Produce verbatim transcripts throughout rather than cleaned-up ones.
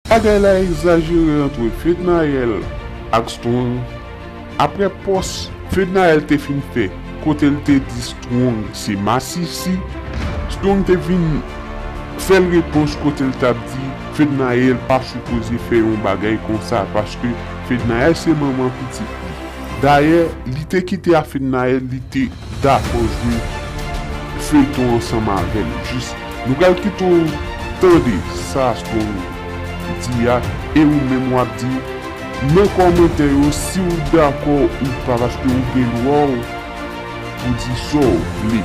Bagay la egzajere ant Fednaelle ak Strong. Apre pòs Fednaelle te fin fè, kote l te di Strong se masisi, Strong te vin fè l repons kote l t ap di Fednaelle pa sipoze fè yon bagay konsa, paske Fednaelle se manman pitit li. Dayè, li te kite a Fednaelle, li te dakò jwe feyton ansanm avè l. Jis, nou pral kite w tande sa Strong di a, e ou menm w ap di nan kòmantè yo si w dakò ou pa, paske ou gen dwa w pou di sa w vle.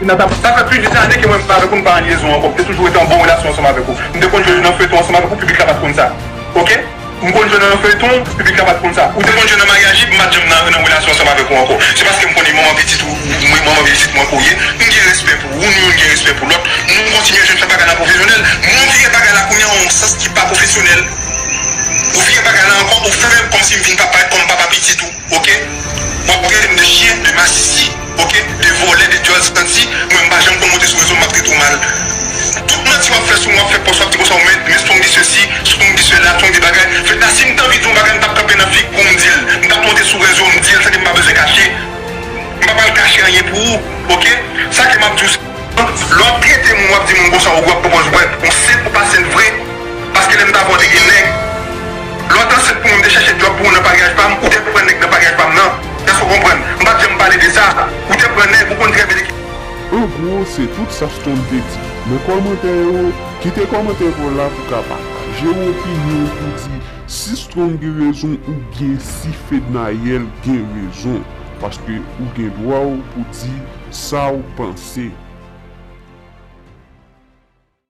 Sa fè plis de dis ane ke mwen m pa avèk ou, m pa an lyezon ankò. M te toujou rete an bon relasyon ansanm avèk ou. M te konn jwe nan feyton ansanm avèk ou, piblik la pa t konn sa. Oke? M konn jwe nan feyton, piblik la pa t konn sa. Ou te konn jwe nan maryaj, m pa t janm nan, nan relasyon ansanm avèk ou ankò. Se paske m konnen manman pitit ou, ou, mwen, manman pitit mwen ke w ye. M gen respè pou ou, nou youn gen respè pou lòt. Nou kontinye jwenn fè bagay la pwofesyonèl. Mwen vire bagay la kounye a yon sans ki pa pwofesyonèl. Ou vire bagay la ankò, ou fè kòmsi m vin pa parèt kòm papa pitit ou. Oke? W ap trete m de chyen, de masisi, oke? De vòlè, de djòl santi. Mwen, m pa janm konn monte sou rezo, m ap trete w mal. Tout manti w ap fè sou mwen, w ap fè pòs, w ap di konsa, w men, men Strong di sesi, Strong di sela, Strong di bagay. Fedna, si m t anvi di yon bagay, m t ap kanpe nan figi w m di l. M t ap monte sou rezo, m di l, tande, m pa bezwen kache. M pa pral kache anyen pou ou, oke? Sa ke m ap di w, se, lè w ap trete moun, w ap di moun konsa, ou ap pran pòz, wè, yon senp ou pa senp vre. Paske lè m t avè w, te gen nèg. Lè w t ansent pou mwen, m te chèche djòb pou ou nan paryaj pa m, ou te pran nèg nan paryaj pa m nan. Èske w konprann? M pa t janm pale de sa. Ou te pran nèg, ou konn trè byen de ki. An gwo, se tout sa Strong te di. Nan kòmantè yo, kite kòmantè pa w la pou w ka pataje w opinyon w pou di si Strong gen rezon oubyen si Fednaelle gen rezon. Paske ou gen dwa w pou di sa w panse.